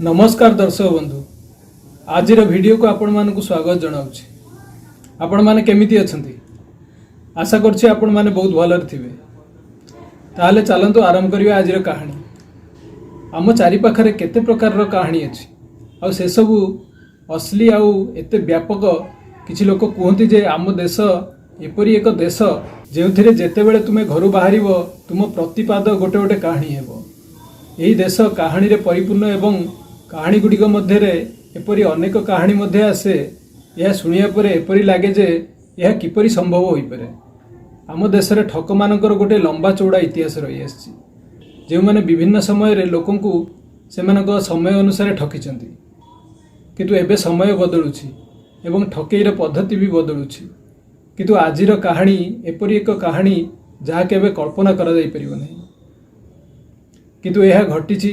ନମସ୍କାର ଦର୍ଶକ ବନ୍ଧୁ, ଆଜିର ଭିଡ଼ିଓକୁ ଆପଣମାନଙ୍କୁ ସ୍ୱାଗତ ଜଣାଉଛି। ଆପଣମାନେ କେମିତି ଅଛନ୍ତି? ଆଶା କରୁଛି ଆପଣମାନେ ବହୁତ ଭଲରେ ଥିବେ। ତାହେଲେ ଚାଲନ୍ତୁ ଆରମ୍ଭ କରିବା ଆଜିର କାହାଣୀ। ଆମ ଚାରିପାଖରେ କେତେ ପ୍ରକାରର କାହାଣୀ ଅଛି ଆଉ ସେସବୁ ଅସଲି ଆଉ ଏତେ ବ୍ୟାପକ। କିଛି ଲୋକ କୁହନ୍ତି ଯେ ଆମ ଦେଶ ଏପରି ଏକ ଦେଶ, ଯେଉଁଥିରେ ଯେତେବେଳେ ତୁମେ ଘରୁ ବାହାରିବ, ତୁମ ପ୍ରତିପାଦ ଗୋଟେ ଗୋଟେ କାହାଣୀ ହେବ। ଏହି ଦେଶ କାହାଣୀରେ ପରିପୂର୍ଣ୍ଣ ଏବଂ କାହାଣୀ ଗୁଡ଼ିକ ମଧ୍ୟରେ ଏପରି ଅନେକ କାହାଣୀ ମଧ୍ୟ ଆସେ, ଏହା ଶୁଣିବା ପରେ ଏପରି ଲାଗେ ଯେ ଏହା କିପରି ସମ୍ଭବ ହୋଇପାରେ। ଆମ ଦେଶରେ ଠକମାନଙ୍କର ଗୋଟେ ଲମ୍ବା ଚଉଡ଼ା ଇତିହାସ ରହିଆସିଛି, ଯେଉଁମାନେ ବିଭିନ୍ନ ସମୟରେ ଲୋକଙ୍କୁ ସେମାନଙ୍କ ସମୟ ଅନୁସାରେ ଠକିଛନ୍ତି। କିନ୍ତୁ ଏବେ ସମୟ ବଦଳୁଛି ଏବଂ ଠକେଇର ପଦ୍ଧତି ବି ବଦଳୁଛି। କିନ୍ତୁ ଆଜିର କାହାଣୀ ଏପରି ଏକ କାହାଣୀ, ଯାହା କେବେ କଳ୍ପନା କରାଯାଇପାରିବ ନାହିଁ। କିନ୍ତୁ ଏହା ଘଟିଛି,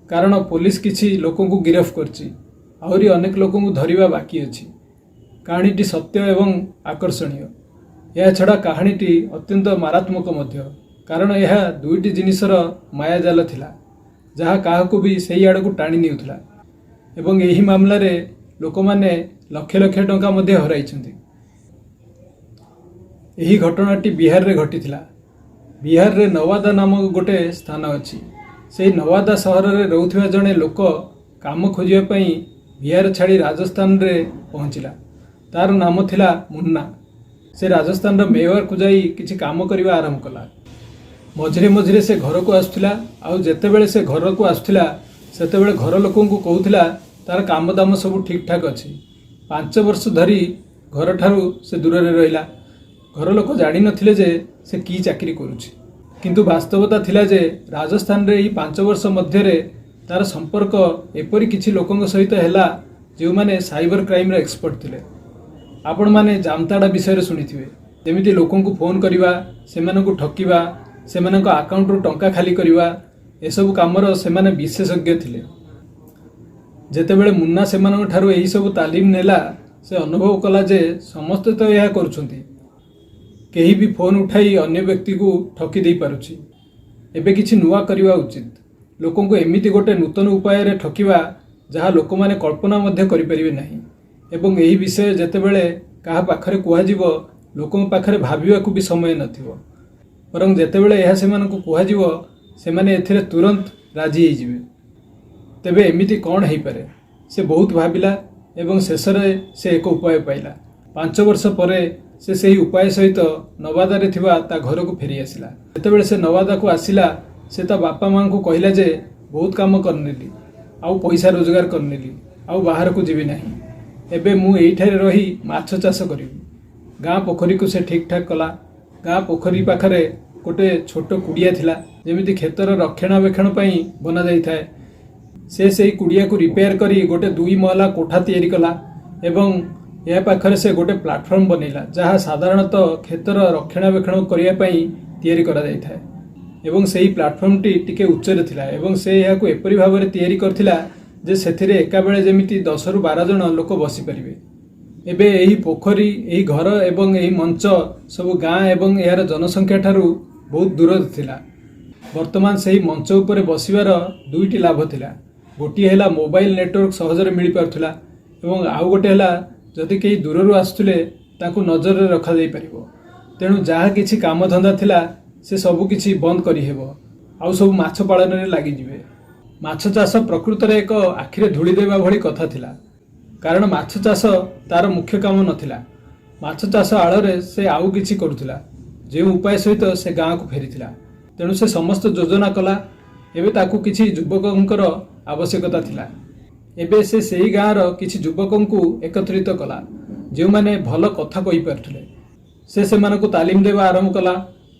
କାରଣ ପୋଲିସ କିଛି ଲୋକଙ୍କୁ ଗିରଫ କରିଛି, ଆହୁରି ଅନେକ ଲୋକଙ୍କୁ ଧରିବା ବାକି ଅଛି। କାହାଣୀଟି ସତ୍ୟ ଏବଂ ଆକର୍ଷଣୀୟ। ଏହାଛଡ଼ା କାହାଣୀଟି ଅତ୍ୟନ୍ତ ମାରାତ୍ମକ ମଧ୍ୟ, କାରଣ ଏହା ଦୁଇଟି ଜିନିଷର ମାୟାଜାଲ ଥିଲା, ଯାହା କାହାକୁ ବି ସେଇ ଆଡ଼କୁ ଟାଣି ନେଉଥିଲା ଏବଂ ଏହି ମାମଲାରେ ଲୋକମାନେ ଲକ୍ଷ ଲକ୍ଷ ଟଙ୍କା ମଧ୍ୟ ହରାଇଛନ୍ତି। ଏହି ଘଟଣାଟି ବିହାରରେ ଘଟିଥିଲା। ବିହାରରେ ନୱାଦା ନାମକ ଗୋଟେ ସ୍ଥାନ ଅଛି। ସେହି ନୱାଦା ସହରରେ ରହୁଥିବା ଜଣେ ଲୋକ କାମ ଖୋଜିବା ପାଇଁ ବିହାର ଛାଡ଼ି ରାଜସ୍ଥାନରେ ପହଞ୍ଚିଲା। ତାର ନାମ ଥିଲା ମୁନ୍ନା। ସେ ରାଜସ୍ଥାନର ମେୱାରକୁ ଯାଇ କିଛି କାମ କରିବା ଆରମ୍ଭ କଲା। ମଝିରେ ମଝିରେ ସେ ଘରକୁ ଆସୁଥିଲା ଆଉ ଯେତେବେଳେ ସେ ଘରକୁ ଆସୁଥିଲା, ସେତେବେଳେ ଘର ଲୋକଙ୍କୁ କହୁଥିଲା ତାର କାମ ଦାମ ସବୁ ଠିକ୍ ଠାକ୍ ଅଛି। 5 ବର୍ଷ ଧରି ଘରଠାରୁ ସେ ଦୂରରେ ରହିଲା। ଘର ଲୋକ ଜାଣିନଥିଲେ ଯେ ସେ କି ଚାକିରି କରୁଛି। କିନ୍ତୁ ବାସ୍ତବତା ଥିଲା ଯେ ରାଜସ୍ଥାନରେ ଏହି 5 ବର୍ଷ ମଧ୍ୟରେ ତାର ସମ୍ପର୍କ ଏପରି କିଛି ଲୋକଙ୍କ ସହିତ ହେଲା, ଯେଉଁମାନେ ସାଇବର କ୍ରାଇମର ଏକ୍ସପର୍ଟ ଥିଲେ। ଆପଣମାନେ ଜାମତାଡ଼ା ବିଷୟରେ ଶୁଣିଥିବେ। ଯେମିତି ଲୋକଙ୍କୁ ଫୋନ୍ କରିବା, ସେମାନଙ୍କୁ ଠକିବା, ସେମାନଙ୍କ ଆକାଉଣ୍ଟରୁ ଟଙ୍କା ଖାଲି କରିବା, ଏସବୁ କାମର ସେମାନେ ବିଶେଷଜ୍ଞ ଥିଲେ। ଯେତେବେଳେ ମୁନ୍ନା ସେମାନଙ୍କ ଠାରୁ ଏହିସବୁ ତାଲିମ ନେଲା, ସେ ଅନୁଭବ କଲା ଯେ ସମସ୍ତେ ତ ଏହା କରୁଛନ୍ତି। କେହି ବି ଫୋନ୍ ଉଠାଇ ଅନ୍ୟ ବ୍ୟକ୍ତିକୁ ଠକି ଦେଇପାରୁଛି। ଏବେ କିଛି ନୂଆ କରିବା ଉଚିତ। ଲୋକଙ୍କୁ ଏମିତି ଗୋଟେ ନୂତନ ଉପାୟରେ ଠକିବା, ଯାହା ଲୋକମାନେ କଳ୍ପନା ମଧ୍ୟ କରିପାରିବେ ନାହିଁ ଏବଂ ଏହି ବିଷୟ ଯେତେବେଳେ କାହା ପାଖରେ କୁହାଯିବ, ଲୋକଙ୍କ ପାଖରେ ଭାବିବାକୁ ବି ସମୟ ନଥିବ। ବରଂ ଯେତେବେଳେ ଏହା ସେମାନଙ୍କୁ କୁହାଯିବ, ସେମାନେ ଏଥିରେ ତୁରନ୍ତ ରାଜି ହେଇଯିବେ। ତେବେ ଏମିତି କ'ଣ ହେଇପାରେ? ସେ ବହୁତ ଭାବିଲା ଏବଂ ଶେଷରେ ସେ ଏକ ଉପାୟ ପାଇଲା। 5 ବର୍ଷ ପରେ ସେ ସେହି ଉପାୟ ସହିତ ନବାଦାରେ ଥିବା ତା ଘରକୁ ଫେରି ଆସିଲା। ଯେତେବେଳେ ସେ ନବାଦାକୁ ଆସିଲା, ସେ ତା ବାପା ମାଆଙ୍କୁ କହିଲା ଯେ ବହୁତ କାମ କରିନେଲି ଆଉ ପଇସା ରୋଜଗାର କରିନେଲି, ଆଉ ବାହାରକୁ ଯିବି ନାହିଁ। ଏବେ ମୁଁ ଏଇଠାରେ ରହି ମାଛ ଚାଷ କରିବି। ଗାଁ ପୋଖରୀକୁ ସେ ଠିକ୍ ଠାକ୍ କଲା। ଗାଁ ପୋଖରୀ ପାଖରେ ଗୋଟେ ଛୋଟ କୁଡ଼ିଆ ଥିଲା, ଯେମିତି କ୍ଷେତର ରକ୍ଷଣାବେକ୍ଷଣ ପାଇଁ ବନାଯାଇଥାଏ। ସେ ସେଇ କୁଡ଼ିଆକୁ ରିପେୟାର କରି ଗୋଟେ ଦୁଇ ମହଲା କୋଠା ତିଆରି କଲା ଏବଂ ଏହା ପାଖରେ ସେ ଗୋଟେ ପ୍ଲାଟଫର୍ମ ବନେଇଲା, ଯାହା ସାଧାରଣତଃ କ୍ଷେତର ରକ୍ଷଣାବେକ୍ଷଣ କରିବା ପାଇଁ ତିଆରି କରାଯାଇଥାଏ। ଏବଂ ସେହି ପ୍ଲାଟଫର୍ମଟି ଟିକେ ଉଚ୍ଚରେ ଥିଲା ଏବଂ ସେ ଏହାକୁ ଏପରି ଭାବରେ ତିଆରି କରିଥିଲା ଯେ ସେଥିରେ ଏକାବେଳେ ଯେମିତି 10ରୁ 12 ଜଣ ଲୋକ ବସିପାରିବେ। ଏବେ ଏହି ପୋଖରୀ, ଏହି ଘର ଏବଂ ଏହି ମଞ୍ଚ ସବୁ ଗାଁ ଏବଂ ଏହାର ଜନସଂଖ୍ୟା ଠାରୁ ବହୁତ ଦୂରରେ ଥିଲା। ବର୍ତ୍ତମାନ ସେହି ମଞ୍ଚ ଉପରେ ବସିବାର ଦୁଇଟି ଲାଭ ଥିଲା। ଗୋଟିଏ ହେଲା ମୋବାଇଲ ନେଟୱାର୍କ ସହଜରେ ମିଳିପାରୁଥିଲା ଏବଂ ଆଉ ଗୋଟେ ହେଲା ଯଦି କେହି ଦୂରରୁ ଆସୁଥିଲେ, ତାଙ୍କୁ ନଜରରେ ରଖାଯାଇପାରିବ। ତେଣୁ ଯାହା କିଛି କାମଧନ୍ଦା ଥିଲା, ସେ ସବୁ କିଛି ବନ୍ଦ କରିହେବ ଆଉ ସବୁ ମାଛ ପାଳନରେ ଲାଗିଯିବେ। ମାଛ ଚାଷ ପ୍ରକୃତରେ ଏକ ଆଖିରେ ଧୂଳି ଦେବା ଭଳି କଥା ଥିଲା, କାରଣ ମାଛ ଚାଷ ତାର ମୁଖ୍ୟ କାମ ନଥିଲା। ମାଛ ଚାଷ ଆଳରେ ସେ ଆଉ କିଛି କରୁଥିଲା, ଯେଉଁ ଉପାୟ ସହିତ ସେ ଗାଁକୁ ଫେରିଥିଲା। ତେଣୁ ସେ ସମସ୍ତ ଯୋଜନା କଲା। ଏବେ ତାକୁ କିଛି ଯୁବକଙ୍କର ଆବଶ୍ୟକତା ଥିଲା। ଏବେ ସେ ସେଇ ଗାଁର କିଛି ଯୁବକଙ୍କୁ ଏକତ୍ରିତ କଲା, ଯେଉଁମାନେ ଭଲ କଥା କହିପାରୁଥିଲେ। ସେ ସେମାନଙ୍କୁ ତାଲିମ ଦେବା ଆରମ୍ଭ କଲା।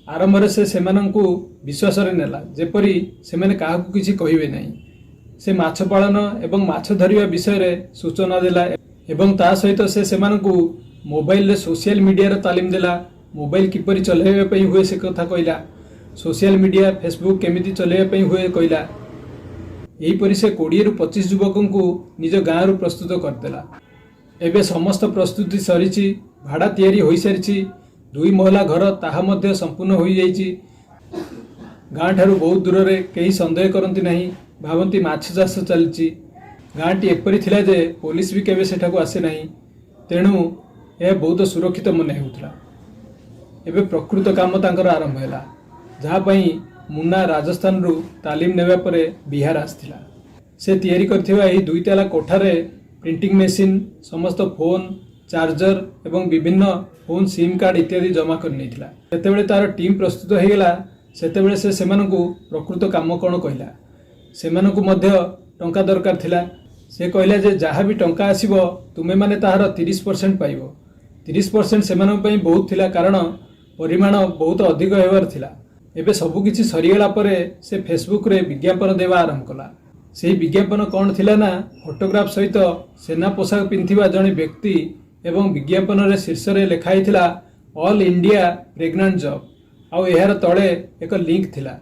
ଆରମ୍ଭରେ ସେ ସେମାନଙ୍କୁ ବିଶ୍ୱାସରେ ନେଲା, ଯେପରି ସେମାନେ କାହାକୁ କିଛି କହିବେ ନାହିଁ। ସେ ମାଛ ପାଳନ ଏବଂ ମାଛ ଧରିବା ବିଷୟରେ ସୂଚନା ଦେଲା ଏବଂ ତା ସହିତ ସେ ସେମାନଙ୍କୁ ମୋବାଇଲରେ ସୋସିଆଲ ମିଡ଼ିଆର ତାଲିମ ଦେଲା। ମୋବାଇଲ କିପରି ଚଲାଇବା ପାଇଁ ହୁଏ, ସେ କଥା କହିଲା। ସୋସିଆଲ ମିଡ଼ିଆ, ଫେସବୁକ୍ କେମିତି ଚଲାଇବା ପାଇଁ ହୁଏ କହିଲା। ଏହିପରି ସେ 20ରୁ 25 ଯୁବକଙ୍କୁ ନିଜ ଗାଁରୁ ପ୍ରସ୍ତୁତ କରିଦେଲା। ଏବେ ସମସ୍ତ ପ୍ରସ୍ତୁତି ସରିଛି। ଭାଡ଼ା ତିଆରି ହୋଇସାରିଛି। ଦୁଇ ମହଲା ଘର, ତାହା ମଧ୍ୟ ସମ୍ପୂର୍ଣ୍ଣ ହୋଇଯାଇଛି। ଗାଁଠାରୁ ବହୁତ ଦୂରରେ। କେହି ସନ୍ଦେହ କରନ୍ତି ନାହିଁ, ଭାବନ୍ତି ମାଛ ଚାଷ ଚାଲିଛି। ଗାଁଟି ଏପରି ଥିଲା ଯେ ପୋଲିସ ବି କେବେ ସେଠାକୁ ଆସେ ନାହିଁ, ତେଣୁ ଏହା ବହୁତ ସୁରକ୍ଷିତ ମନେ ହେଉଥିଲା। ଏବେ ପ୍ରକୃତ କାମ ତାଙ୍କର ଆରମ୍ଭ ହେଲା, ଯାହା ପାଇଁ ମୁନ୍ନା ରାଜସ୍ଥାନରୁ ତାଲିମ ନେବା ପରେ ବିହାର ଆସିଥିଲା। ସେ ତିଆରି କରିଥିବା ଏହି ଦୁଇତାଲା କୋଠାରେ ପ୍ରିଣ୍ଟିଂ ମେସିନ୍, ସମସ୍ତ ଫୋନ୍, ଚାର୍ଜର ଏବଂ ବିଭିନ୍ନ ଫୋନ୍ ସିମ୍ କାର୍ଡ଼ ଇତ୍ୟାଦି ଜମା କରିନେଇଥିଲା। ଯେତେବେଳେ ତାର ଟିମ୍ ପ୍ରସ୍ତୁତ ହୋଇଗଲା, ସେତେବେଳେ ସେ ସେମାନଙ୍କୁ ପ୍ରକୃତ କାମ କ'ଣ କହିଲା। ସେମାନଙ୍କୁ ମଧ୍ୟ ଟଙ୍କା ଦରକାର ଥିଲା। ସେ କହିଲା ଯେ ଯାହା ବି ଟଙ୍କା ଆସିବ, ତୁମେମାନେ ତାହାର 30% ପାଇବ। 30% ସେମାନଙ୍କ ପାଇଁ ବହୁତ ଥିଲା, କାରଣ ପରିମାଣ ବହୁତ ଅଧିକ ହେବାର ଥିଲା। ଏବେ ସବୁକିଛି ସରିଗଲା ପରେ ସେ ଫେସବୁକରେ ବିଜ୍ଞାପନ ଦେବା ଆରମ୍ଭ କଲା। ସେହି ବିଜ୍ଞାପନ କ'ଣ ଥିଲା ନା, ଫଟୋଗ୍ରାଫ ସହିତ ସେନା ପୋଷାକ ପିନ୍ଧିଥିବା ଜଣେ ବ୍ୟକ୍ତି ଏବଂ ବିଜ୍ଞାପନରେ ଶୀର୍ଷରେ ଲେଖା ହେଇଥିଲା "ଅଲ୍ ଇଣ୍ଡିଆ ପ୍ରେଗନାଣ୍ଟ ଜବ୍", ଆଉ ଏହାର ତଳେ ଏକ ଲିଙ୍କ ଥିଲା।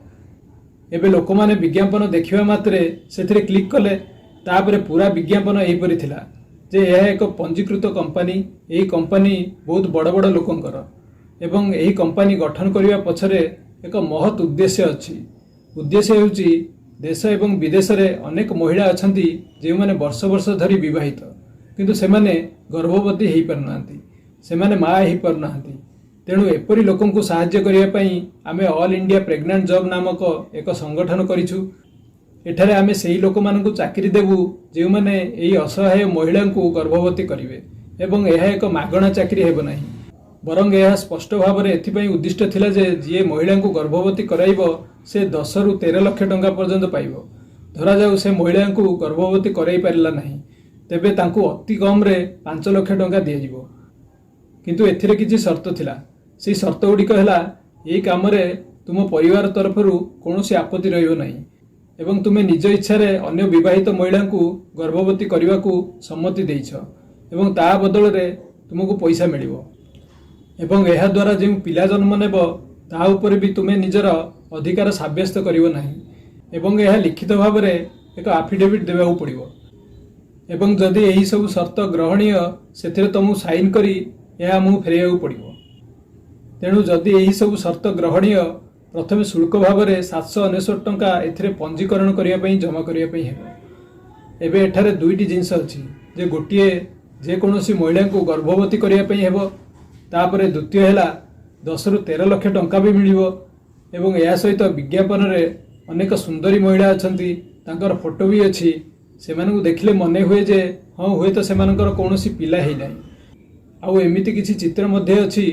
ଏବେ ଲୋକମାନେ ବିଜ୍ଞାପନ ଦେଖିବା ମାତ୍ରେ ସେଥିରେ କ୍ଲିକ୍ କଲେ। ତାପରେ ପୁରା ବିଜ୍ଞାପନ ଏହିପରି ଥିଲା ଯେ ଏହା ଏକ ପଞ୍ଜୀକୃତ କମ୍ପାନୀ, ଏହି କମ୍ପାନୀ ବହୁତ ବଡ଼ ବଡ଼ ଲୋକଙ୍କର ଏବଂ ଏହି କମ୍ପାନୀ ଗଠନ କରିବା ପଛରେ ଏକ ମହତ୍ ଉଦ୍ଦେଶ୍ୟ ଅଛି। ଉଦ୍ଦେଶ୍ୟ ହେଉଛି, ଦେଶ ଏବଂ ବିଦେଶରେ ଅନେକ ମହିଳା ଅଛନ୍ତି ଯେଉଁମାନେ ବର୍ଷ ବର୍ଷ ଧରି ବିବାହିତ, କିନ୍ତୁ ସେମାନେ ଗର୍ଭବତୀ ହେଇପାରୁନାହାନ୍ତି, ସେମାନେ ମା ହେଇପାରୁନାହାନ୍ତି। ତେଣୁ ଏପରି ଲୋକଙ୍କୁ ସାହାଯ୍ୟ କରିବା ପାଇଁ ଆମେ ଅଲ୍ ଇଣ୍ଡିଆ ପ୍ରେଗନାଣ୍ଟ ଜବ୍ ନାମକ ଏକ ସଂଗଠନ କରିଛୁ। ଏଠାରେ ଆମେ ସେହି ଲୋକମାନଙ୍କୁ ଚାକିରି ଦେବୁ ଯେଉଁମାନେ ଏହି ଅସହାୟ ମହିଳାଙ୍କୁ ଗର୍ଭବତୀ କରିବେ ଏବଂ ଏହା ଏକ ମାଗଣା ଚାକିରି ହେବ ନାହିଁ, ବରଂ ଏହା ସ୍ପଷ୍ଟ ଭାବରେ ଏଥିପାଇଁ ଉଦ୍ଦିଷ୍ଟ ଥିଲା ଯେ ଯିଏ ମହିଳାଙ୍କୁ ଗର୍ଭବତୀ କରାଇବ, ସେ 10ରୁ 13 ଲକ୍ଷ ଟଙ୍କା ପର୍ଯ୍ୟନ୍ତ ପାଇବ। ଧରାଯାଉ ସେ ମହିଳାଙ୍କୁ ଗର୍ଭବତୀ କରାଇ ପାରିଲା ନାହିଁ, ତେବେ ତାଙ୍କୁ ଅତି କମରେ 5 ଲକ୍ଷ ଟଙ୍କା ଦିଆଯିବ। କିନ୍ତୁ ଏଥିରେ କିଛି ସର୍ତ୍ତ ଥିଲା। ସେହି ସର୍ତ୍ତ ଗୁଡ଼ିକ ହେଲା, ଏହି କାମରେ ତୁମ ପରିବାର ତରଫରୁ କୌଣସି ଆପତ୍ତି ରହିବ ନାହିଁ ଏବଂ ତୁମେ ନିଜ ଇଚ୍ଛାରେ ଅନ୍ୟ ବିବାହିତ ମହିଳାଙ୍କୁ ଗର୍ଭବତୀ କରିବାକୁ ସମ୍ମତି ଦେଇଛ ଏବଂ ତା ବଦଳରେ ତୁମକୁ ପଇସା ମିଳିବ ଏବଂ ଏହାଦ୍ୱାରା ଯେଉଁ ପିଲା ଜନ୍ମ ନେବ, ତାହା ଉପରେ ବି ତୁମେ ନିଜର ଅଧିକାର ସାବ୍ୟସ୍ତ କରିବ ନାହିଁ ଏବଂ ଏହା ଲିଖିତ ଭାବରେ ଏକ ଆଫିଡେଭିଟ୍ ଦେବାକୁ ପଡ଼ିବ ଏବଂ ଯଦି ଏହି ସବୁ ସର୍ତ୍ତ ଗ୍ରହଣୀୟ, ସେଥିରେ ତୁମକୁ ସାଇନ୍ କରି ଏହା ଆମକୁ ଫେରାଇବାକୁ ପଡ଼ିବ। ତେଣୁ ଯଦି ଏହି ସବୁ ସର୍ତ୍ତ ଗ୍ରହଣୀୟ, ପ୍ରଥମେ ଶୁଳ୍କ ଭାବରେ 799 ଟଙ୍କା ଏଥିରେ ପଞ୍ଜୀକରଣ କରିବା ପାଇଁ ଜମା କରିବା ପାଇଁ ହେବ। ଏବେ ଏଠାରେ ଦୁଇଟି ଜିନିଷ ଅଛି ଯେ ଗୋଟିଏ, ଯେକୌଣସି ମହିଳାଙ୍କୁ ଗର୍ଭବତୀ କରିବା ପାଇଁ ହେବ। ତାପରେ ଦ୍ୱିତୀୟ ହେଲା, 10ରୁ 13 ଲକ୍ଷ ଟଙ୍କା ବି ମିଳିବ ଏବଂ ଏହା ସହିତ ବିଜ୍ଞାପନରେ ଅନେକ ସୁନ୍ଦରୀ ମହିଳା ଅଛନ୍ତି, ତାଙ୍କର ଫଟୋ ବି ଅଛି। ସେମାନଙ୍କୁ ଦେଖିଲେ ମନେ ହୁଏ ଯେ ହଁ, ହୁଏତ ସେମାନଙ୍କର କୌଣସି ପିଲା ହେଇନାହିଁ। ଆଉ ଏମିତି କିଛି ଚିତ୍ର ମଧ୍ୟ ଅଛି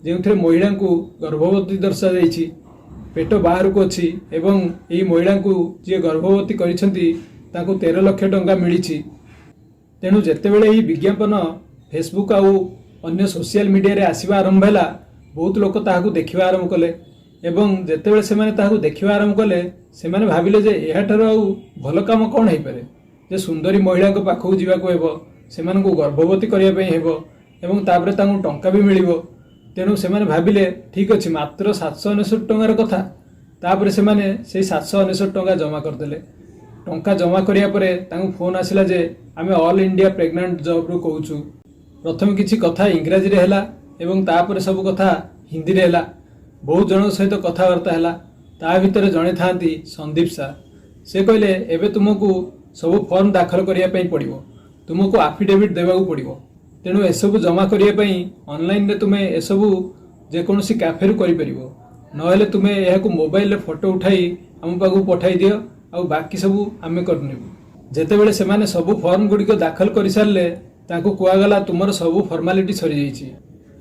ଯେଉଁଥିରେ ମହିଳାଙ୍କୁ ଗର୍ଭବତୀ ଦର୍ଶାଯାଇଛି, ପେଟ ବାହାରକୁ ଅଛି ଏବଂ ଏହି ମହିଳାଙ୍କୁ ଯିଏ ଗର୍ଭବତୀ କରିଛନ୍ତି, ତାଙ୍କୁ 13 ଲକ୍ଷ ଟଙ୍କା ମିଳିଛି। ତେଣୁ ଯେତେବେଳେ ଏହି ବିଜ୍ଞାପନ ଫେସବୁକ୍ ଆଉ ଅନ୍ୟ ସୋସିଆଲ ମିଡ଼ିଆରେ ଆସିବା ଆରମ୍ଭ ହେଲା, ବହୁତ ଲୋକ ତାହାକୁ ଦେଖିବା ଆରମ୍ଭ କଲେ ଏବଂ ଯେତେବେଳେ ସେମାନେ ତାହାକୁ ଦେଖିବା ଆରମ୍ଭ କଲେ, ସେମାନେ ଭାବିଲେ ଯେ ଏହାଠାରୁ ଆଉ ଭଲ କାମ କ'ଣ ହେଇପାରେ ଯେ ସୁନ୍ଦରୀ ମହିଳାଙ୍କ ପାଖକୁ ଯିବାକୁ ହେବ, ସେମାନଙ୍କୁ ଗର୍ଭବତୀ କରିବା ପାଇଁ ହେବ ଏବଂ ତାପରେ ତାଙ୍କୁ ଟଙ୍କା ବି ମିଳିବ। ତେଣୁ ସେମାନେ ଭାବିଲେ, ଠିକ୍ ଅଛି, ମାତ୍ର 799 ଟଙ୍କାର କଥା। ତାପରେ ସେମାନେ ସେଇ 799 ଟଙ୍କା ଜମା କରିଦେଲେ। ଟଙ୍କା ଜମା କରିବା ପରେ ତାଙ୍କୁ ଫୋନ୍ ଆସିଲା ଯେ ଆମେ ଅଲ୍ ଇଣ୍ଡିଆ ପ୍ରେଗନାଣ୍ଟ ଜବ୍ରୁ କହୁଛୁ। ପ୍ରଥମେ କିଛି କଥା ଇଂରାଜୀରେ ହେଲା ଏବଂ ତାପରେ ସବୁ କଥା ହିନ୍ଦୀରେ ହେଲା। ବହୁତ ଜଣଙ୍କ ସହିତ କଥାବାର୍ତ୍ତା ହେଲା। ତା ଭିତରେ ଜଣେ ଥାନ୍ତି ସନ୍ଦୀପ ସାର୍। ସେ କହିଲେ, ଏବେ ତୁମକୁ ସବୁ ଫର୍ମ ଦାଖଲ କରିବା ପାଇଁ ପଡ଼ିବ, ତୁମକୁ ଆଫିଡେଭିଟ୍ ଦେବାକୁ ପଡ଼ିବ। ତେଣୁ ଏସବୁ ଜମା କରିବା ପାଇଁ ଅନଲାଇନରେ ତୁମେ ଏସବୁ ଯେକୌଣସି କ୍ୟାଫେରୁ କରିପାରିବ, ନହେଲେ ତୁମେ ଏହାକୁ ମୋବାଇଲରେ ଫଟୋ ଉଠାଇ ଆମ ପାଖକୁ ପଠାଇ ଦିଅ, ଆଉ ବାକି ସବୁ ଆମେ କରିନେବୁ। ଯେତେବେଳେ ସେମାନେ ସବୁ ଫର୍ମ ଗୁଡ଼ିକ ଦାଖଲ କରିସାରିଲେ, ତାଙ୍କୁ କୁହାଗଲା, ତୁମର ସବୁ ଫର୍ମାଲିଟି ସରିଯାଇଛି,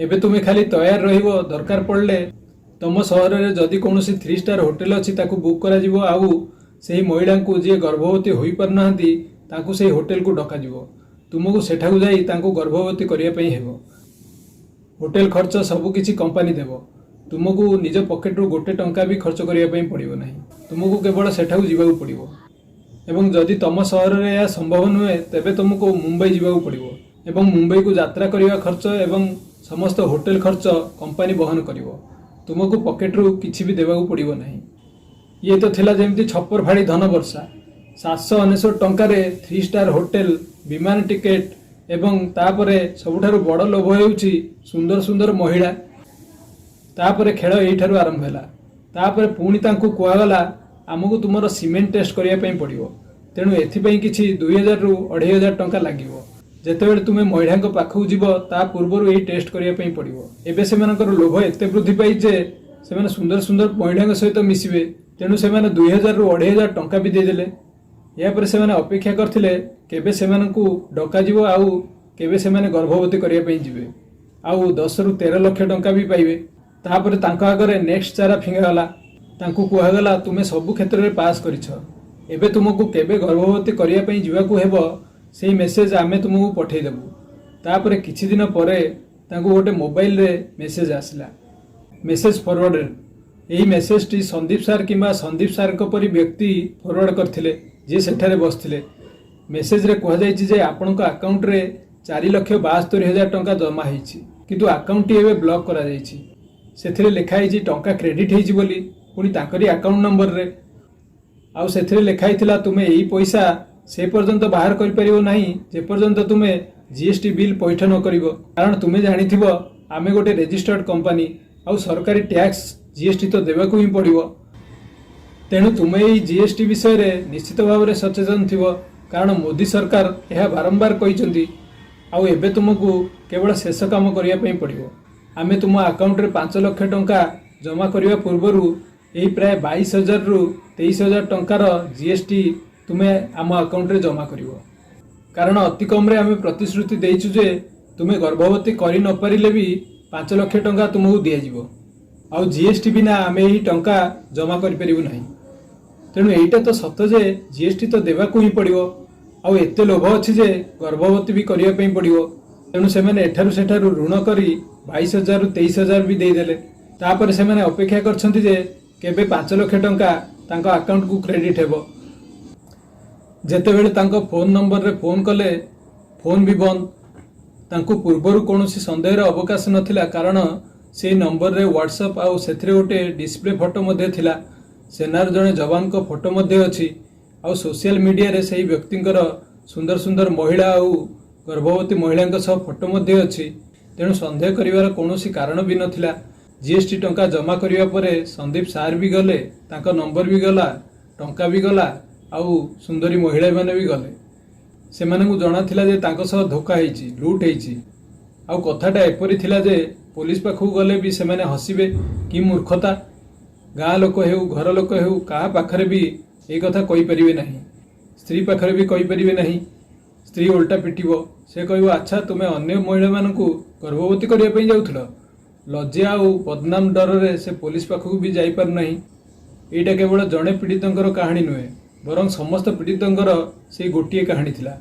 ଏବେ ତୁମେ ଖାଲି ତୟାର ରହିବ। ଦରକାର ପଡ଼ିଲେ ତମ ସହରରେ ଯଦି କୌଣସି ଥ୍ରୀ ଷ୍ଟାର ହୋଟେଲ ଅଛି, ତାକୁ ବୁକ୍ କରାଯିବ ଆଉ ସେହି ମହିଳାଙ୍କୁ ଯିଏ ଗର୍ଭବତୀ ହୋଇପାରୁନାହାନ୍ତି, ତାଙ୍କୁ ସେହି ହୋଟେଲକୁ ଡକାଯିବ। ତୁମକୁ ସେଠାକୁ ଯାଇ ତାଙ୍କୁ ଗର୍ଭବତୀ କରିବା ପାଇଁ ହେବ। ହୋଟେଲ ଖର୍ଚ୍ଚ ସବୁ କିଛି କମ୍ପାନୀ ଦେବ। ତୁମକୁ ନିଜ ପକେଟରୁ ଗୋଟେ ଟଙ୍କା ବି ଖର୍ଚ୍ଚ କରିବା ପାଇଁ ପଡ଼ିବ ନାହିଁ। ତୁମକୁ କେବଳ ସେଠାକୁ ଯିବାକୁ ପଡ଼ିବ ଏବଂ ଯଦି ତମ ସହରରେ ଏହା ସମ୍ଭବ ନୁହେଁ, ତେବେ ତୁମକୁ ମୁମ୍ବାଇ ଯିବାକୁ ପଡ଼ିବ ଏବଂ ମୁମ୍ବାଇକୁ ଯାତ୍ରା କରିବା ଖର୍ଚ୍ଚ ଏବଂ ସମସ୍ତ ହୋଟେଲ ଖର୍ଚ୍ଚ କମ୍ପାନୀ ବହନ କରିବ। ତୁମକୁ ପକେଟରୁ କିଛି ବି ଦେବାକୁ ପଡ଼ିବ ନାହିଁ। ଇଏ ତ ଥିଲା ଯେମିତି ଛପର ଫାଡ଼ି ଧନ ବର୍ଷା। 799 ଟଙ୍କାରେ ଥ୍ରୀ ଷ୍ଟାର ହୋଟେଲ, ବିମାନ ଟିକେଟ ଏବଂ ତାପରେ ସବୁଠାରୁ ବଡ଼ ଲୋଭ ହେଉଛି ସୁନ୍ଦର ସୁନ୍ଦର ମହିଳା। ତାପରେ ଖେଳ ଏଇଠାରୁ ଆରମ୍ଭ ହେଲା। ତାପରେ ପୁଣି ତାଙ୍କୁ କୁହାଗଲା, ଆମକୁ ତୁମର ସିମେନ୍ ଟେଷ୍ଟ କରିବା ପାଇଁ ପଡ଼ିବ। ତେଣୁ ଏଥିପାଇଁ କିଛି 2000ରୁ 2500 ଟଙ୍କା ଲାଗିବ। ଯେତେବେଳେ ତୁମେ ମହିଳାଙ୍କ ପାଖକୁ ଯିବ, ତା ପୂର୍ବରୁ ଏହି ଟେଷ୍ଟ କରିବା ପାଇଁ ପଡ଼ିବ। ଏବେ ସେମାନଙ୍କର ଲୋଭ ଏତେ ବୃଦ୍ଧି ପାଇଛି ଯେ ସେମାନେ ସୁନ୍ଦର ସୁନ୍ଦର ମହିଳାଙ୍କ ସହିତ ମିଶିବେ। ତେଣୁ ସେମାନେ 2000ରୁ 2500 ଟଙ୍କା ବି ଦେଇଦେଲେ। ଏହାପରେ ସେମାନେ ଅପେକ୍ଷା କରିଥିଲେ କେବେ ସେମାନଙ୍କୁ ଡକାଯିବ ଆଉ କେବେ ସେମାନେ ଗର୍ଭବତୀ କରିବା ପାଇଁ ଯିବେ ଆଉ 10ରୁ 13 ଲକ୍ଷ ଟଙ୍କା ବି ପାଇବେ। ତାପରେ ତାଙ୍କ ଆଗରେ ନେକ୍ସଟ ଚାରା ଫିଙ୍ଗାଗଲା। ତାଙ୍କୁ କୁହାଗଲା, ତୁମେ ସବୁ କ୍ଷେତ୍ରରେ ପାସ୍ କରିଛ, ଏବେ ତୁମକୁ କେବେ ଗର୍ଭବତୀ କରିବା ପାଇଁ ଯିବାକୁ ହେବ, ସେଇ ମେସେଜ ଆମେ ତୁମକୁ ପଠେଇଦେବୁ। ତାପରେ କିଛି ଦିନ ପରେ ତାଙ୍କୁ ଗୋଟେ ମୋବାଇଲରେ ମେସେଜ ଆସିଲା, ମେସେଜ ଫରୱାର୍ଡେଡ଼। ଏହି ମେସେଜଟି ସନ୍ଦୀପ ସାର୍ କିମ୍ବା ସନ୍ଦୀପ ସାର୍ଙ୍କ ପରି ବ୍ୟକ୍ତି ଫରୱାର୍ଡ କରିଥିଲେ, ଯିଏ ସେଠାରେ ବସିଥିଲେ। ମେସେଜରେ କୁହାଯାଇଛି ଯେ ଆପଣଙ୍କ ଆକାଉଣ୍ଟରେ 4,72,000 ଟଙ୍କା ଜମା ହେଇଛି, କିନ୍ତୁ ଆକାଉଣ୍ଟଟି ଏବେ ବ୍ଲକ୍ କରାଯାଇଛି। ସେଥିରେ ଲେଖା ହେଇଛି ଟଙ୍କା କ୍ରେଡିଟ୍ ହେଇଛି ବୋଲି, ପୁଣି ତାଙ୍କରି ଆକାଉଣ୍ଟ ନମ୍ବରରେ। ଆଉ ସେଥିରେ ଲେଖା ହେଇଥିଲା, ତୁମେ ଏଇ ପଇସା ସେ ପର୍ଯ୍ୟନ୍ତ ବାହାର କରିପାରିବ ନାହିଁ, ଯେପର୍ଯ୍ୟନ୍ତ ତୁମେ ଜିଏସଟି ବିଲ୍ ପଇଠ ନ କରିବ। କାରଣ ତୁମେ ଜାଣିଥିବ, ଆମେ ଗୋଟେ ରେଜିଷ୍ଟର୍ଡ କମ୍ପାନୀ ଆଉ ସରକାରୀ ଟ୍ୟାକ୍ସ ଜିଏସଟି ତ ଦେବାକୁ ହିଁ ପଡ଼ିବ। ତେଣୁ ତୁମେ ଏଇ ଜିଏସଟି ବିଷୟରେ ନିଶ୍ଚିତ ଭାବରେ ସଚେତନ ଥିବ, କାରଣ ମୋଦି ସରକାର ଏହା ବାରମ୍ବାର କହିଛନ୍ତି। ଆଉ ଏବେ ତୁମକୁ କେବଳ ଶେଷ କାମ କରିବା ପାଇଁ ପଡ଼ିବ। ଆମେ ତୁମ ଆକାଉଣ୍ଟରେ 5 ଲକ୍ଷ ଟଙ୍କା ଜମା କରିବା ପୂର୍ବରୁ ଏହି ପ୍ରାୟ 22,000ରୁ 23,000 ଟଙ୍କାର ଜିଏସଟି ତୁମେ ଆମ ଆକାଉଣ୍ଟରେ ଜମା କରିବ। କାରଣ ଅତି କମରେ ଆମେ ପ୍ରତିଶ୍ରୁତି ଦେଇଛୁ ଯେ ତୁମେ ଗର୍ଭବତୀ କରି ନପାରିଲେ ବି 5 ଲକ୍ଷ ଟଙ୍କା ତୁମକୁ ଦିଆଯିବ। ଆଉ ଜିଏସଟି ବିନା ଆମେ ଏହି ଟଙ୍କା ଜମା କରିପାରିବୁ ନାହିଁ। ତେଣୁ ଏଇଟା ତ ସତ ଯେ ଜିଏସଟି ତ ଦେବାକୁ ହିଁ ପଡ଼ିବ। ଆଉ ଏତେ ଲୋଭ ଅଛି ଯେ ଗର୍ଭବତୀ ବି କରିବା ପାଇଁ ପଡ଼ିବ। ତେଣୁ ସେମାନେ ଏଠାରୁ ସେଠାରୁ ଋଣ କରି 22,000ରୁ 23,000 ବି ଦେଇଦେଲେ। ତାପରେ ସେମାନେ ଅପେକ୍ଷା କରିଛନ୍ତି ଯେ କେବେ 5 ଲକ୍ଷ ଟଙ୍କା ତାଙ୍କ ଆକାଉଣ୍ଟକୁ କ୍ରେଡିଟ୍ ହେବ। ଯେତେବେଳେ ତାଙ୍କ ଫୋନ୍ ନମ୍ବରରେ ଫୋନ୍ କଲେ, ଫୋନ୍ ବି ବନ୍ଦ। ତାଙ୍କୁ ପୂର୍ବରୁ କୌଣସି ସନ୍ଦେହର ଅବକାଶ ନଥିଲା, କାରଣ ସେଇ ନମ୍ବରରେ ହ୍ୱାଟ୍ସଆପ୍ ଆଉ ସେଥିରେ ଗୋଟେ ଡିସପ୍ଲେ ଫଟୋ ମଧ୍ୟ ଥିଲା। ସେନାର ଜଣେ ଯବାନଙ୍କ ଫଟୋ ମଧ୍ୟ ଅଛି। ଆଉ ସୋସିଆଲ ମିଡ଼ିଆରେ ସେହି ବ୍ୟକ୍ତିଙ୍କର ସୁନ୍ଦର ସୁନ୍ଦର ମହିଳା ଆଉ ଗର୍ଭବତୀ ମହିଳାଙ୍କ ସହ ଫଟୋ ମଧ୍ୟ ଅଛି। ତେଣୁ ସନ୍ଦେହ କରିବାର କୌଣସି କାରଣ ବି ନଥିଲା। ଜିଏସଟି ଟଙ୍କା ଜମା କରିବା ପରେ ସନ୍ଦୀପ ସାର୍ ବି ଗଲେ, ତାଙ୍କ ନମ୍ବର ବି ଗଲା, ଟଙ୍କା ବି ଗଲା ଆଉ ସୁନ୍ଦରୀ ମହିଳାମାନେ ବି ଗଲେ। ସେମାନଙ୍କୁ ଜଣାଥିଲା ଯେ ତାଙ୍କ ସହ ଧୋକା ହେଇଛି, ଲୁଟ୍ ହେଇଛି। ଆଉ କଥାଟା ଏପରି ଥିଲା ଯେ ପୋଲିସ ପାଖକୁ ଗଲେ ବି ସେମାନେ ହସିବେ, କି ମୂର୍ଖତା। ଗାଁ ଲୋକ ହେଉ, ଘର ଲୋକ ହେଉ, କାହା ପାଖରେ ବି ଏଇ କଥା କହିପାରିବେ ନାହିଁ। ସ୍ତ୍ରୀ ପାଖରେ ବି କହିପାରିବେ ନାହିଁ। ସ୍ତ୍ରୀ ଓଲଟା ପିଟିବ। ସେ କହିବ, ଆଚ୍ଛା, ତୁମେ ଅନ୍ୟ ମହିଳାମାନଙ୍କୁ ଗର୍ଭବତୀ କରିବା ପାଇଁ ଯାଉଥିଲ? ଲଜ୍ଜା ଆଉ ବଦନାମ ଡରରେ ସେ ପୋଲିସ ପାଖକୁ ବି ଯାଇପାରୁନାହିଁ। ଏଇଟା କେବଳ ଜଣେ ପୀଡ଼ିତଙ୍କର କାହାଣୀ ନୁହେଁ, ବରଂ ସମସ୍ତ ପୀଡ଼ିତଙ୍କର ସେଇ ଗୋଟିଏ କାହାଣୀ ଥିଲା।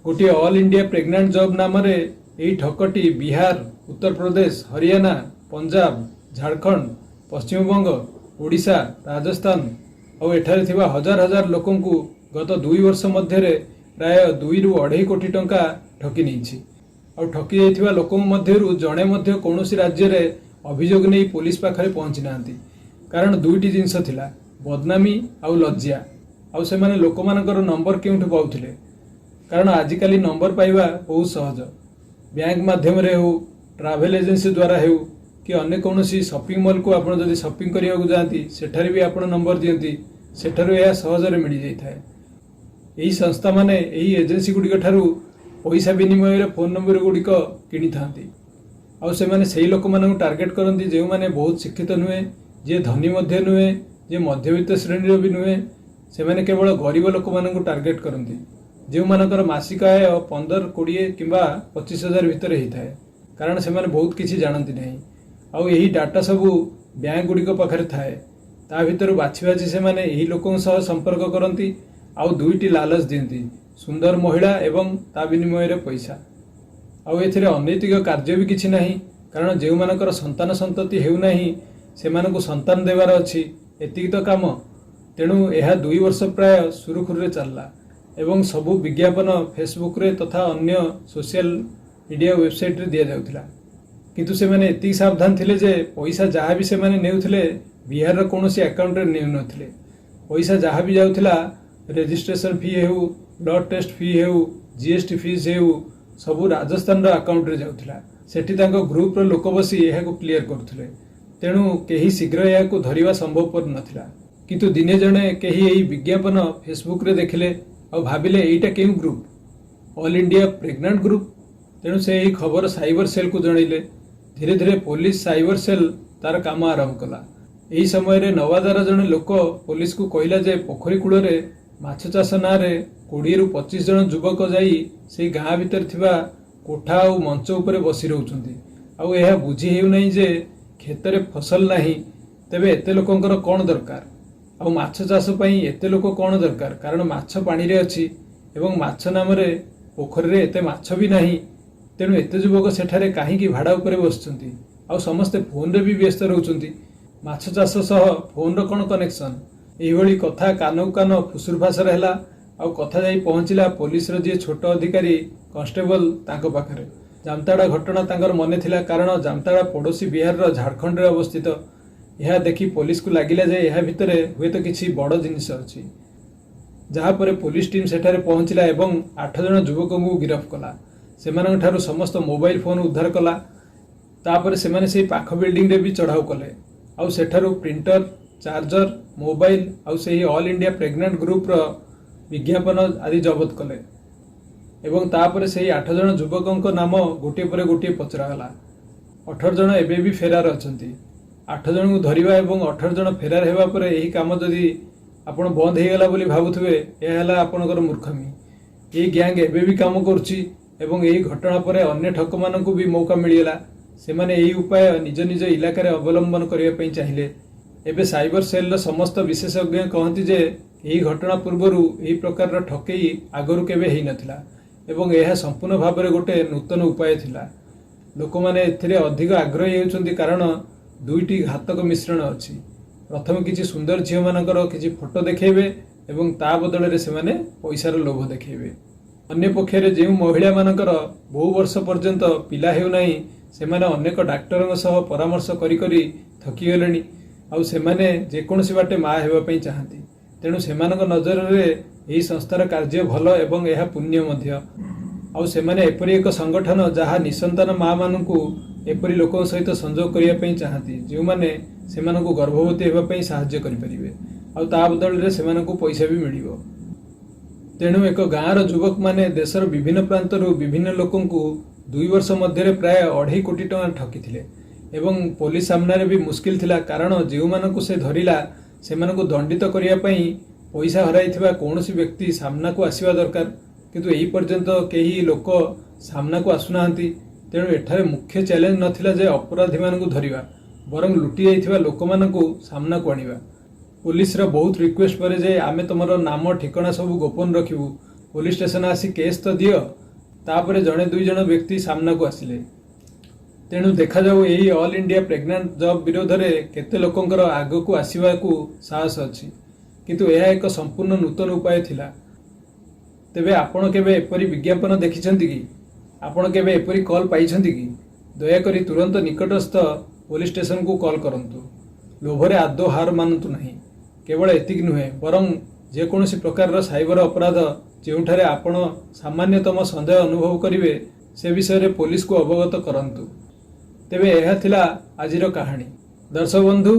ଗୋଟିଏ ଅଲ୍ ଇଣ୍ଡିଆ ପ୍ରେଗନାଣ୍ଟ ଜବ୍ ନାମରେ ଏହି ଠକଟି ବିହାର, ଉତ୍ତରପ୍ରଦେଶ, ହରିୟାଣା, ପଞ୍ଜାବ, ଝାଡ଼ଖଣ୍ଡ, ପଶ୍ଚିମବଙ୍ଗ, ଓଡ଼ିଶା, ରାଜସ୍ଥାନ ଆଉ ଏଠାରେ ଥିବା ହଜାର ହଜାର ଲୋକଙ୍କୁ ଗତ 2 ବର୍ଷ ମଧ୍ୟରେ ପ୍ରାୟ 2ରୁ 2.5 କୋଟି ଟଙ୍କା ଠକି ନେଇଛି। ଆଉ ଠକି ଯାଇଥିବା ଲୋକଙ୍କ ମଧ୍ୟରୁ ଜଣେ ମଧ୍ୟ କୌଣସି ରାଜ୍ୟରେ ଅଭିଯୋଗ ନେଇ ପୋଲିସ ପାଖରେ ପହଞ୍ଚି ନାହାନ୍ତି। କାରଣ ଦୁଇଟି ଜିନିଷ ଥିଲା, ବଦନାମୀ ଆଉ ଲଜ୍ଜା। ଆଉ ସେମାନେ ଲୋକମାନଙ୍କର ନମ୍ବର କେଉଁଠୁ ପାଉଥିଲେ? କାରଣ ଆଜିକାଲି ନମ୍ବର ପାଇବା ବହୁତ ସହଜ। ବ୍ୟାଙ୍କ ମାଧ୍ୟମରେ ହେଉ, ଟ୍ରାଭେଲ ଏଜେନ୍ସି ଦ୍ୱାରା ହେଉ କି ଅନ୍ୟ କୌଣସି ସପିଂ ମଲ୍କୁ ଆପଣ ଯଦି ସପିଂ କରିବାକୁ ଯାଆନ୍ତି, ସେଠାରେ ବି ଆପଣ ନମ୍ବର ଦିଅନ୍ତି, ସେଠାରୁ ଏହା ସହଜରେ ମିଳିଯାଇଥାଏ। ଏହି ସଂସ୍ଥାମାନେ ଏହି ଏଜେନ୍ସି ଗୁଡ଼ିକ ଠାରୁ ପଇସା ବିନିମୟରେ ଫୋନ୍ ନମ୍ବର ଗୁଡ଼ିକ କିଣିଥାନ୍ତି। ଆଉ ସେମାନେ ସେଇ ଲୋକମାନଙ୍କୁ ଟାର୍ଗେଟ କରନ୍ତି, ଯେଉଁମାନେ ବହୁତ ଶିକ୍ଷିତ ନୁହେଁ, ଯିଏ ଧନୀ ମଧ୍ୟ ନୁହେଁ, ଯିଏ ମଧ୍ୟବିତ୍ତ ଶ୍ରେଣୀର ବି ନୁହେଁ। ସେମାନେ କେବଳ ଗରିବ ଲୋକମାନଙ୍କୁ ଟାର୍ଗେଟ କରନ୍ତି, ଯେଉଁମାନଙ୍କର ମାସିକ ଆୟ 15, 20 କିମ୍ବା 25 ହଜାର ଭିତରେ ହେଇଥାଏ। କାରଣ ସେମାନେ ବହୁତ କିଛି ଜାଣନ୍ତି ନାହିଁ। ଆଉ ଏହି ଡାଟା ସବୁ ବ୍ୟାଙ୍କ ଗୁଡ଼ିକ ପାଖରେ ଥାଏ। ତା ଭିତରୁ ବାଛି ବାଛି ସେମାନେ ଏହି ଲୋକଙ୍କ ସହ ସମ୍ପର୍କ କରନ୍ତି ଆଉ ଦୁଇଟି ଲାଲଚ ଦିଅନ୍ତି, ସୁନ୍ଦର ମହିଳା ଏବଂ ତା ବିନିମୟରେ ପଇସା। ଆଉ ଏଥିରେ ଅନୈତିକ କାର୍ଯ୍ୟ ବି କିଛି ନାହିଁ, କାରଣ ଯେଉଁମାନଙ୍କର ସନ୍ତାନ ସନ୍ତତି ହେଉନାହିଁ, ସେମାନଙ୍କୁ ସନ୍ତାନ ଦେବାର ଅଛି, ଏତିକି ତ କାମ। ତେଣୁ ଏହା 2 ବର୍ଷ ପ୍ରାୟ ସୁରୁଖୁରୁରେ ଚାଲିଲା ଏବଂ ସବୁ ବିଜ୍ଞାପନ ଫେସବୁକରେ ତଥା ଅନ୍ୟ ସୋସିଆଲ ମିଡ଼ିଆ ୱେବସାଇଟରେ ଦିଆଯାଉଥିଲା। କିନ୍ତୁ ସେମାନେ ଏତିକି ସାବଧାନ ଥିଲେ ଯେ ପଇସା ଯାହା ବି ସେମାନେ ନେଉଥିଲେ, ବିହାରର କୌଣସି ଆକାଉଣ୍ଟରେ ନେଉନଥିଲେ। ପଇସା ଯାହା ବି ଯାଉଥିଲା, ରେଜିଷ୍ଟ୍ରେସନ ଫି ହେଉ, ବ୍ଲଡ ଟେଷ୍ଟ ଫି ହେଉ, ଜିଏସଟି ଫିସ୍ ହେଉ, ସବୁ ରାଜସ୍ଥାନର ଆକାଉଣ୍ଟରେ ଯାଉଥିଲା। ସେଠି ତାଙ୍କ ଗ୍ରୁପର ଲୋକ ବସି ଏହାକୁ କ୍ଲିୟର କରୁଥିଲେ। ତେଣୁ କେହି ଶୀଘ୍ର ଏହାକୁ ଧରିବା ସମ୍ଭବପର ନଥିଲା। କିନ୍ତୁ ଦିନେ ଜଣେ କେହି ଏହି ବିଜ୍ଞାପନ ଫେସବୁକରେ ଦେଖିଲେ। ଆଉ ଭାବିଲେ, ଏଇଟା କେଉଁ group? All India pregnant group. ତେଣୁ ସେ ଏହି ଖବର ସାଇବର ସେଲ୍କୁ ଜଣାଇଲେ। ଧୀରେ ଧୀରେ ପୋଲିସ ସାଇବର ସେଲ୍ ତାର କାମ ଆରମ୍ଭ କଲା। ଏହି ସମୟରେ ନୱାଦାର ଜଣେ ଲୋକ ପୋଲିସକୁ କହିଲା ଯେ ପୋଖରୀ କୂଳରେ ମାଛ ଚାଷ ନାଁରେ 20ରୁ 25 ଜଣ ଯୁବକ ଯାଇ ସେଇ ଗାଁ ଭିତରେ ଥିବା କୋଠା ଆଉ ମଞ୍ଚ ଉପରେ ବସି ରହୁଛନ୍ତି। ଆଉ ଏହା ବୁଝି ହେଉନାହିଁ ଯେ କ୍ଷେତରେ ଫସଲ ନାହିଁ, ତେବେ ଏତେ ଲୋକଙ୍କର କ'ଣ ଦରକାର? ଆଉ ମାଛ ଚାଷ ପାଇଁ ଏତେ ଲୋକ କ'ଣ ଦରକାର? କାରଣ ମାଛ ପାଣିରେ ଅଛି ଏବଂ ମାଛ ନାମରେ ପୋଖରୀରେ ଏତେ ମାଛ ବି ନାହିଁ। ତେଣୁ ଏତେ ଯୁବକ ସେଠାରେ କାହିଁକି ଭାଡ଼ା ଉପରେ ବସୁଛନ୍ତି? ଆଉ ସମସ୍ତେ ଫୋନରେ ବି ବ୍ୟସ୍ତ ରହୁଛନ୍ତି। ମାଛ ଚାଷ ସହ ଫୋନର କ'ଣ କନେକ୍ସନ? ଏଇଭଳି କଥା କାନକୁ କାନ ଫୁସୁର ଫାସର ହେଲା ଆଉ କଥା ଯାଇ ପହଞ୍ଚିଲା ପୋଲିସର ଯିଏ ଛୋଟ ଅଧିକାରୀ କନଷ୍ଟେବଲ, ତାଙ୍କ ପାଖରେ। ଜାମତାଡ଼ା ଘଟଣା ତାଙ୍କର ମନେ ଥିଲା, କାରଣ ଜାମତାଡ଼ା ପଡ଼ୋଶୀ ବିହାରର ଝାଡ଼ଖଣ୍ଡରେ ଅବସ୍ଥିତ। ଏହା ଦେଖି ପୋଲିସକୁ ଲାଗିଲା ଯେ ଏହା ଭିତରେ ହୁଏତ କିଛି ବଡ଼ ଜିନିଷ ଅଛି। ଯାହାପରେ ପୋଲିସ ଟିମ୍ ସେଠାରେ ପହଞ୍ଚିଲା ଏବଂ ଆଠ ଜଣ ଯୁବକଙ୍କୁ ଗିରଫ କଲା। ସେମାନଙ୍କଠାରୁ ସମସ୍ତ ମୋବାଇଲ ଫୋନ ଉଦ୍ଧାର କଲା। ତାପରେ ସେମାନେ ସେଇ ପାଖ ବିଲ୍ଡିଂରେ ବି ଚଢ଼ାଉ କଲେ ଆଉ ସେଠାରୁ ପ୍ରିଣ୍ଟର, ଚାର୍ଜର, ମୋବାଇଲ ଆଉ ସେହି ଅଲ୍ ଇଣ୍ଡିଆ ପ୍ରେଗନାଣ୍ଟ ଗ୍ରୁପର ବିଜ୍ଞାପନ ଆଦି ଜବତ କଲେ। ଏବଂ ତାପରେ ସେହି ଆଠ ଜଣ ଯୁବକଙ୍କ ନାମ ଗୋଟିଏ ପରେ ଗୋଟିଏ ପଚରାଗଲା। 18 ଜଣ ଏବେ ବି ଫେରାର ଅଛନ୍ତି। ଆଠ ଜଣଙ୍କୁ ଧରିବା ଏବଂ 18 ଜଣ ଫେରାର ହେବା ପରେ ଏହି କାମ ଯଦି ଆପଣ ବନ୍ଦ ହେଇଗଲା ବୋଲି ଭାବୁଥିବେ, ଏହା ହେଲା ଆପଣଙ୍କର ମୂର୍ଖାମି। ଏହି ଗ୍ୟାଙ୍ଗ ଏବେ ବି କାମ କରୁଛି ଏବଂ ଏହି ଘଟଣା ପରେ ଅନ୍ୟ ଠକମାନଙ୍କୁ ବି ମୌକା ମିଳିଗଲା। ସେମାନେ ଏହି ଉପାୟ ନିଜ ନିଜ ଇଲାକାରେ ଅବଲମ୍ବନ କରିବା ପାଇଁ ଚାହିଁଲେ। ଏବେ ସାଇବର ସେଲ୍ର ସମସ୍ତ ବିଶେଷଜ୍ଞ କହନ୍ତି ଯେ ଏହି ଘଟଣା ପୂର୍ବରୁ ଏହି ପ୍ରକାରର ଠକେଇ ଆଗରୁ କେବେ ହେଇନଥିଲା ଏବଂ ଏହା ସମ୍ପୂର୍ଣ୍ଣ ଭାବରେ ଗୋଟେ ନୂତନ ଉପାୟ ଥିଲା। ଲୋକମାନେ ଏଥିରେ ଅଧିକ ଆଗ୍ରହୀ ହେଉଛନ୍ତି, କାରଣ ଦୁଇଟି ଘାତକ ମିଶ୍ରଣ ଅଛି। ପ୍ରଥମେ କିଛି ସୁନ୍ଦର ଝିଅମାନଙ୍କର କିଛି ଫଟୋ ଦେଖେଇବେ ଏବଂ ତା ବଦଳରେ ସେମାନେ ପଇସାର ଲୋଭ ଦେଖେଇବେ। ଅନ୍ୟପକ୍ଷରେ ଯେଉଁ ମହିଳାମାନଙ୍କର ବହୁ ବର୍ଷ ପର୍ଯ୍ୟନ୍ତ ପିଲା ହେଉନାହିଁ, ସେମାନେ ଅନେକ ଡାକ୍ତରଙ୍କ ସହ ପରାମର୍ଶ କରି କରି ଥକିଗଲେଣି ଆଉ ସେମାନେ ଯେକୌଣସି ବାଟେ ମା ହେବା ପାଇଁ ଚାହାନ୍ତି। ତେଣୁ ସେମାନଙ୍କ ନଜରରେ ଏହି ସଂସ୍ଥାର କାର୍ଯ୍ୟ ଭଲ ଏବଂ ଏହା ପୁଣ୍ୟ ମଧ୍ୟ। ଆଉ ସେମାନେ ଏପରି ଏକ ସଂଗଠନ ଯାହା ନିସନ୍ତାନ ମାମାନଙ୍କୁ ଏପରି ଲୋକଙ୍କ ସହିତ ସଂଯୋଗ କରିବା ପାଇଁ ଚାହାନ୍ତି, ଯେଉଁମାନେ ସେମାନଙ୍କୁ ଗର୍ଭବତୀ ହେବା ପାଇଁ ସାହାଯ୍ୟ କରିପାରିବେ ଆଉ ତା ବଦଳରେ ସେମାନଙ୍କୁ ପଇସା ବି ମିଳିବ। ତେଣୁ ଏକ ଗାଁର ଯୁବକମାନେ ଦେଶର ବିଭିନ୍ନ ପ୍ରାନ୍ତରୁ ବିଭିନ୍ନ ଲୋକଙ୍କୁ 2 ବର୍ଷ ମଧ୍ୟରେ ପ୍ରାୟ 2.5 କୋଟି ଟଙ୍କା ଠକିଥିଲେ। ଏବଂ ପୋଲିସ ସାମ୍ନାରେ ବି ମୁସ୍କିଲ ଥିଲା, କାରଣ ଯେଉଁମାନଙ୍କୁ ସେ ଧରିଲା, ସେମାନଙ୍କୁ ଦଣ୍ଡିତ କରିବା ପାଇଁ ପଇସା ହରାଇଥିବା କୌଣସି ବ୍ୟକ୍ତି ସାମ୍ନାକୁ ଆସିବା ଦରକାର। କିନ୍ତୁ ଏହି ପର୍ଯ୍ୟନ୍ତ କେହି ଲୋକ ସାମ୍ନାକୁ ଆସୁନାହାନ୍ତି। ତେଣୁ ଏଠାରେ ମୁଖ୍ୟ ଚ୍ୟାଲେଞ୍ଜ ନଥିଲା ଯେ ଅପରାଧୀମାନଙ୍କୁ ଧରିବା, ବରଂ ଲୁଟି ଯାଇଥିବା ଲୋକମାନଙ୍କୁ ସାମ୍ନାକୁ ଆଣିବା। ପୋଲିସର ବହୁତ ରିକ୍ୱେଷ୍ଟ ପରେ ଯେ ଆମେ ତମର ନାମ ଠିକଣା ସବୁ ଗୋପନ ରଖିବୁ, ପୋଲିସ ଷ୍ଟେସନ ଆସି କେସ୍ ତ ଦିଅ, ତାପରେ ଜଣେ ଦୁଇ ଜଣ ବ୍ୟକ୍ତି ସାମ୍ନାକୁ ଆସିଲେ। ତେଣୁ ଦେଖାଯାଉ ଏହି ଅଲ୍ ଇଣ୍ଡିଆ ପ୍ରେଗନାଣ୍ଟ ଜବ୍ ବିରୋଧରେ କେତେ ଲୋକଙ୍କର ଆଗକୁ ଆସିବାକୁ ସାହସ ଅଛି। କିନ୍ତୁ ଏହା ଏକ ସମ୍ପୂର୍ଣ୍ଣ ନୂତନ ଉପାୟ ଥିଲା। ତେବେ ଆପଣ କେବେ ଏପରି ବିଜ୍ଞାପନ ଦେଖିଛନ୍ତି କି? ଆପଣ କେବେ ଏପରି କଲ୍ ପାଇଛନ୍ତି କି? ଦୟାକରି ତୁରନ୍ତ ନିକଟସ୍ଥ ପୋଲିସ ଷ୍ଟେସନକୁ କଲ୍ କରନ୍ତୁ। ଲୋଭରେ ଆଦୌ ହାର ମାନନ୍ତୁ ନାହିଁ। କେବଳ ଏତିକି ନୁହେଁ, ବରଂ ଯେକୌଣସି ପ୍ରକାରର ସାଇବର ଅପରାଧ, ଯେଉଁଠାରେ ଆପଣ ସାମାନ୍ୟତମ ସନ୍ଦେହ ଅନୁଭବ କରିବେ, ସେ ବିଷୟରେ ପୋଲିସକୁ ଅବଗତ କରନ୍ତୁ। ତେବେ ଏହା ଥିଲା ଆଜିର କାହାଣୀ। ଦର୍ଶକ ବନ୍ଧୁ,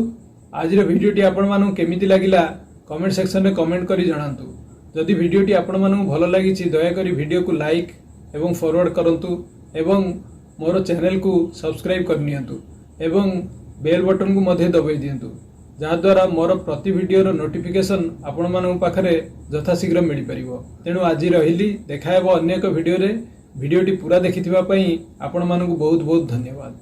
ଆଜିର ଭିଡ଼ିଓଟି ଆପଣମାନଙ୍କୁ କେମିତି ଲାଗିଲା, କମେଣ୍ଟ ସେକ୍ସନରେ କମେଣ୍ଟ କରି ଜଣାନ୍ତୁ। ଯଦି ଭିଡ଼ିଓଟି ଆପଣମାନଙ୍କୁ ଭଲ ଲାଗିଛି, ଦୟାକରି ଭିଡ଼ିଓକୁ ଲାଇକ୍ ଏବଂ ଫରୱାର୍ଡ଼ କରନ୍ତୁ ଏବଂ ମୋର ଚ୍ୟାନେଲକୁ ସବସ୍କ୍ରାଇବ୍ କରିନିଅନ୍ତୁ ଏବଂ ବେଲ୍ ବଟନକୁ ମଧ୍ୟ ଦବାଇ ଦିଅନ୍ତୁ, ଯାହାଦ୍ୱାରା ମୋର ପ୍ରତି ଭିଡ଼ିଓର ନୋଟିଫିକେସନ୍ ଆପଣମାନଙ୍କ ପାଖରେ ଯଥାଶୀଘ୍ର ମିଳିପାରିବ। ତେଣୁ ଆଜି ରହିଲି, ଦେଖାହେବ ଅନ୍ୟ ଏକ ଭିଡ଼ିଓରେ। ଭିଡ଼ିଓଟି ପୁରା ଦେଖିଥିବା ପାଇଁ ଆପଣମାନଙ୍କୁ ବହୁତ ବହୁତ ଧନ୍ୟବାଦ।